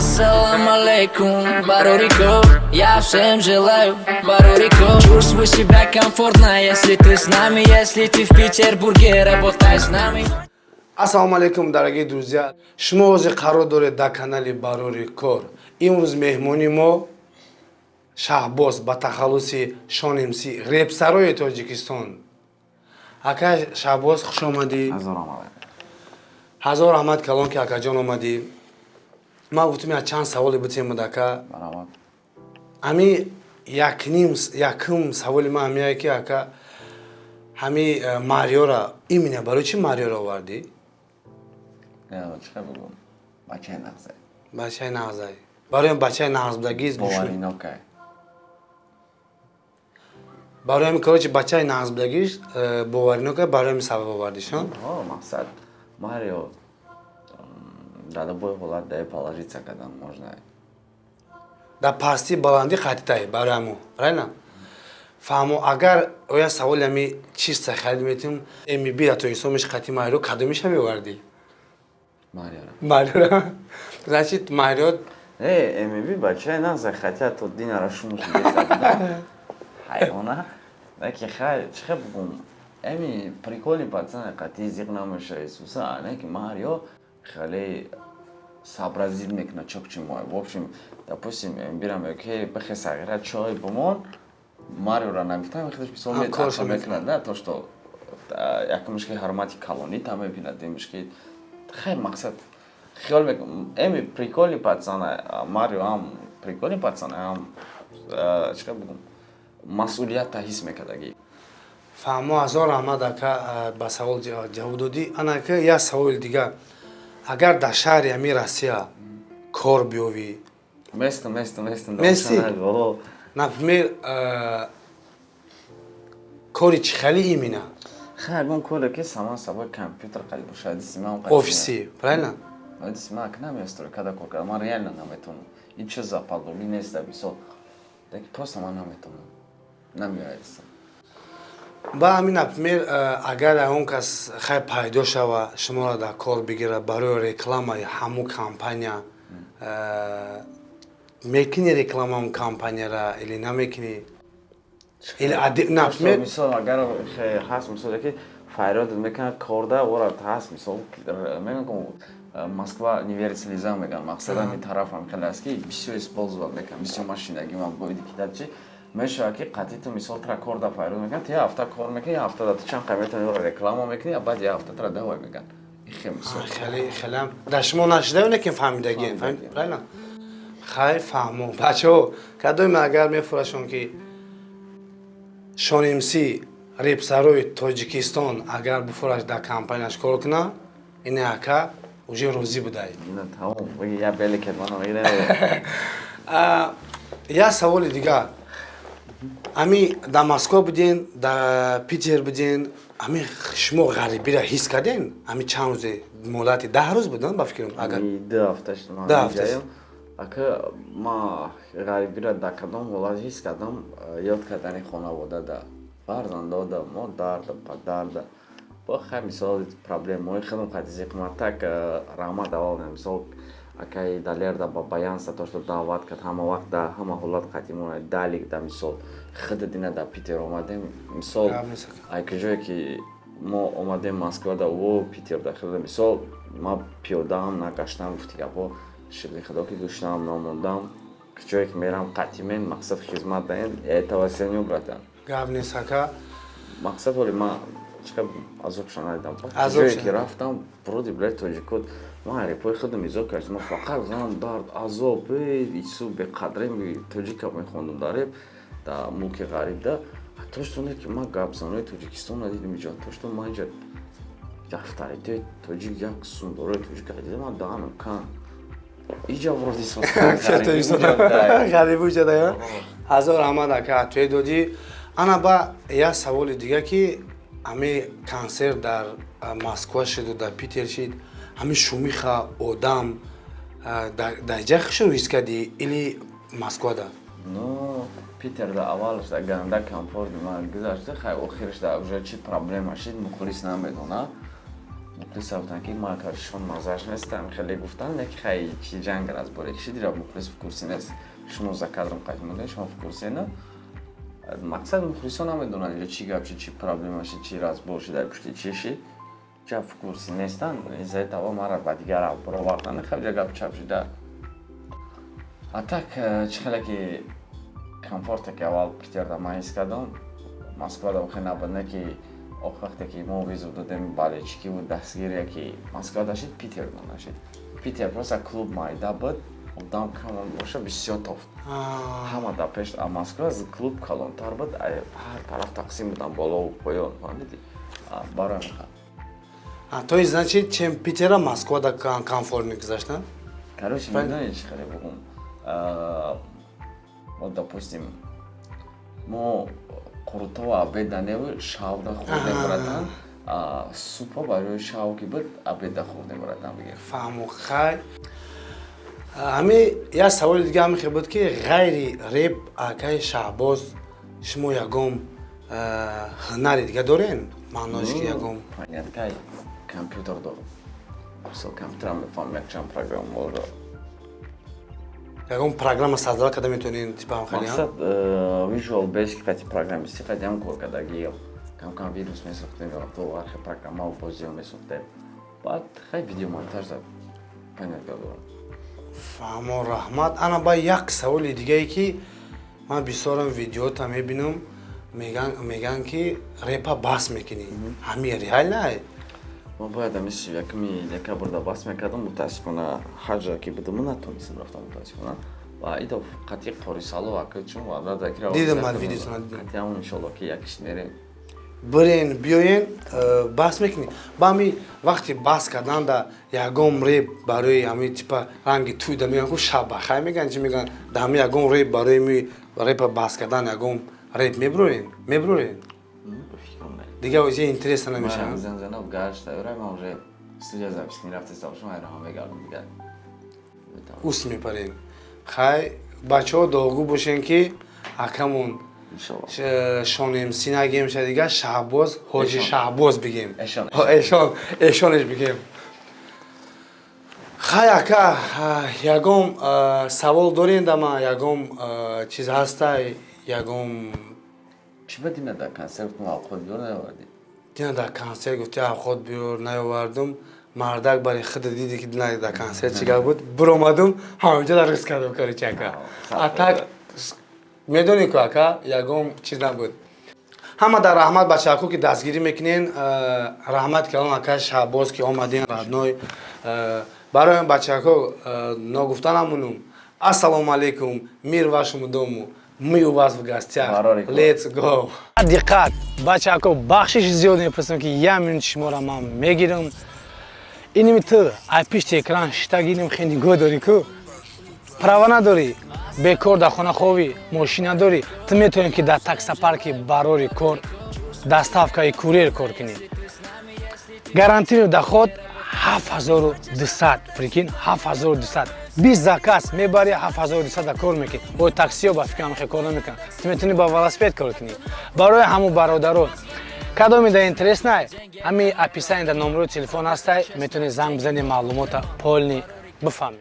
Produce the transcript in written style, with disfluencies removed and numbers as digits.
Ассалам алейкум, Барори кор. Я всем желаю барори кор. Чувствуй себя комфортно, если ты с нами. Если ты в Петербурге, работай с нами. Ассалому алайкум, дорогие друзья! Шумо ҳозир қарор доред дар канали Барори кор. Имрӯз меҳмони мо Шаҳбоз ба тахаллуси Шон МС, репсарои Тоҷикистон. Ака Шаҳбоз, хуш омадӣ. Ҳазор раҳмат калон, ки, акаҷон, омадӣ. Ман гуфтам, як чанд саволе битем, ака. Ами якним якум саволи ман ҳамияе, ки, ака, ҳами Мариёра именно барои чӣ Мариёра овардӣ? Чӣ бигӯм, бачаи нағзай. Бачаи нағзай. Барои бачаи нағзбудагӣ? Боваринокай. Барои ҳами, короче, бачаи нағзбудагиш, боваринокай, барои ҳами сабаб овардишон? Мақсад, Марио дар любой ҳолат дай положиться кардан можно. Дар пастӣ, баландӣ қатитай, барои ҳамо, правильно фаҳмо? Агар оя саволи ҳами чиста харид метим, МБ дар Тоҷикистон меш, қати Марио кадомиша меовардӣ? Мариора. Мариора, значит, Марио. Э, МБ бачаи нағзай, хотя то динара шумуш ҳайвона, леки хай, чӣ хел бигӯм, эми прикольный пацан, қати зиқ намеша Исуса, леки Марио хеле сообразить мекунад, чок чи мой. В общем, допустим, бирам, ки бихе, сағира, чой бимон, Мариора нагуфтам, худаш мисол мекунад, да, то что якумш ки ҳурмати калонӣ та мебинад, дуюмш ки хай, мақсад, хиёл мекунам, эми прикольный пацан, Марио ҳам прикольный пацан, ҳам, чӣ хел бигӯм, масъулията ҳис мекардагӣ. Фаҳмо, ҳазор раҳмат, ака, ба савол ҷавоб додӣ. Анака, як саволи дигар: агар дар шаҳри ҳами Россия кор биёвӣ? Местам, местам, местам. Мести? Например, кори чӣ хеле именно? Хай, ягон коре, ки само собой компютер қали бошад, диси ман. Офиси, правильно? Диси ман намея стройкада кор кардам, ман реально наметавонам. Ин чиз западлогӣ нест, да, мисол, леки просто ман наметавонам, намеояд. Ба ҳамин, например, агар ягон кас, хай, пайдо шава, шуморо дар кор бигирад барои рекламаи ҳамун компания, мекунӣ реклама ҳамун компанияра или намекунӣ, или например? Мисол, агар ҳаст, мисоле ки файродат мекунад корда, ора ҳаст, мисол, мегӯям, «Москва не верит слезам» мегӯям. Мақсад, ҳамин тарафам хеле аст, ки бисёр использовать мекунам, бисёр машинагӣ ман боиди кидабчи мешавад, ки қатъи ту, мисол, тра корда файрод мекунад, ту як ҳафта кор мекунӣ, як ҳафта да ту чанд қай метавонӣ реклама мекунӣ, а баъд як ҳафта тра давай мегӯянд. Хеле хелеам дар шумо нашида, лекин фаҳмидагӣ, правильно? Хай, фаҳмо, бачаҳо, кадоме агар мефурашон, ки Шон МС, репсарои Тоҷикистон, агар буфураш, дар компанияш кор куна, ин ака уже розӣ будай. Тамом, Як саволи дигар: ами дар Москва буден, дар Питер буден, ами шумо ғарибиро ҳис карден? Ами чанд рӯзе, муҳлати 10 рӯз будан, ба фикрам, агар? 2 ҳафта. 2 ҳафта. Ака, ма ғарибиро дар кадом ҳолат ҳис кардам? Ёд кардани хонаводада, фарзандода, модарда, падарда. Бо хай, мисол, проблемаҳои худам қади зиқматак. Раҳмат аввал, мисол, акаи Далерда ба баянса, то что даъват кард, ҳама вақт, дар ҳама ҳолат қатимона далик. Да, мисол, худ дина дар Питер омадем, мисол, ай куҷое ки мо омадем, Москвада о Питерда худ, мисол, ма пиёдаам нагаштам, гуфти гапо, шукри Худо, ки гӯшнаам намондам. Ҷое ки мерам, қатимен, мақсад, хизмат даем, этого ценю, братан. Гап нест, ака. Мақсад, ҳоли ман чиқа азобша надидам. Ҷое ки рафтам, вроде, блядь, тоҷикот, ман репои худам изо кардам, ман фақат ғам, дард, азоб, ису беқадре тоҷика мехондам дар реп, дар мулки ғариб. Да, то что не ки ман гапзанои Тоҷикистон надидам иҷо, то что ман инҷа авторитет тоҷик, як сундорои тоҷика дидам, ман даҳанам кан иҷа вроде. Ғарибу ҷада. Ҳазор раҳмат, ака, туе додӣ. Ана, ба як саволи дига, ки ҳами консерт дар Москва шиду дар Питер шид, ҳами шумиха, одам дар ҷа хушро ҳис кардӣ или Москвада? Ну, Питерда аввалш да ганда комфорт ман гузашта. Хай, охирш да уже чи проблема шид, мухлис намедона. Мухлиса гуфтанд, ки ма шон маззаш нестам, хеле гуфтанд, не ки хай, чи ҷанг разборе кишидира, мухлис в курсе нест. Шумо за кадром қайд монда, шумо в курсе на. Мақсад, мухлисо намедонанд инҷо чӣ гап шид, чӣ проблема шид, чӣ разбор шид, дар пушти чӣ шид, ҷа в курсе нестанд. Из-за этого мара ба дигар баровардан, хеле ҷа гап чап шида. А так чӣ хеле ки комфорте ки аввал Питерда ман ҳис кардам, Москвада охе набуд. Не ки ох, вақте ки мо визу додем, болельщики буд, дастгирия ки Москва дашид, Питер нашид. Питер просто клуб майда буд, одам кам боша, бисёр тофт, ҳама дар пеш. А Москва клуб калонтар буд, ҳар тараф тақсим будан, болову поён, фаҳмидӣ? Барои ҳамин. То есть, значит, чем Питера, Москвада комфортно гузашта? Короче, медонӣ, чӣ хеле бугум, вот, допустим, мо қурутова обеда неву шавда хӯрдем, братан, супа барои шав ки буд, обеда хӯрдем, братан, бигир. Фаҳму. Хай, ҳами як саволи дига ҳами хел буд, ки ғайри реп, акаи Шаҳбоз, шумо ягон ҳунари дига дорен? Маънош, ки ягон Понятка, компютер дорам, мисол, компютерам мефаҳмам, якчанд программаро. Ягон программа создавать карда метавонед, типа ҳам хеле? Мақсад, Visual Basic қати программисти қати ҳам кор кардагиам, кам-кам вирус месохтем, то ҳархел программаву бозиҳо месохтем. Баъд хай, видеомонтаж да понятка дорам. Фаҳмо, раҳмат. Ана ба як саволи дигае, ки ман бисёрам видеота мебинам, меган, ки репа бас мекунӣ. Ҳами реально? Ман бояд ами 31-уми декабрда бас мекардам. Мутаассифона, ҳаҷа ки будам, натонистам рафтам, мутаассифона. Ва идо қатъи Қорисало ака чун ваъда дакира. Дидам, ман видеотона дидам. Қатъи ҳамон, иншолло, ки якиш мерем. Бирен, биёен, бас мекунӣ. Ба ҳами вақти бас карданда ягон реп барои ҳами, типа, ранги туйда меган, хуб, шаббахай меган, чи меган, да ҳами ягон реп барои ми репа бас кардан ягон реп мебурорен? Ба фикрам, не. Дига ози интереса намешавад? Занзана гашт тайёра, ман уже студия запись рафтеста бошам, айраҳам мегардам дигар. Ус мепарем. Хай, бачаҳо, дуогӯ бошен, ки акамон Иншолло. Шон МС нагем ша, дига Шаҳбоз, ҳоҷи Эшон. Шаҳбоз бигем. Эшон. Эшон, эшонеш бигем. Хай, ака, ягон савол дорем да ма, ягон чиз ҳастай, ягон? Чӣ ба дина дар консерт авқот биёр наовардӣ? Дина дар консерт гуфти авқот биёр, наовардум. Мардак, барои худа диди, ки дина дар консерт чӣ гап буд, биромадум, ҳаминҷо дар рис кардам, короче, ака. А так медонӣ ку, ака, ягон чиз набуд. Ҳама дар раҳмат, бачаҳако, ки дастгирӣ мекунен. Раҳмат калон, ака Шаҳбоз, ки омаден, родной. Барои бачаҳако ногуфта намонум. Ассалому алайкум, мир вашему дому, мы у вас в гостях. Let's go. Диққат, бачаҳако, бахшиши зиёд мепурсам, ки як минут шуморо ман мегирам. Иними ту ай пишти экран шита гирим, хе нигоҳ дорӣ ку, права надорӣ, бекор дар хона ховӣ, мошин надорӣ, ту метавонӣ, ки дар таксопарки Барори кор, доставкаи курьер кор кунӣ. Гарантированный доход 7200, прикинь, 7200. 20 заказ мебарӣ, 7200 кор мекунӣ. О, таксиё ба фикрам хе кор намекунад. Ту метавонӣ ба велосипед кор кунӣ. Барои ҳамун бародарон, кадоме да интереснай, ҳами описание да номерои телефон ҳастай, метавонӣ занг бизанӣ, маълумота полный бифаҳмед.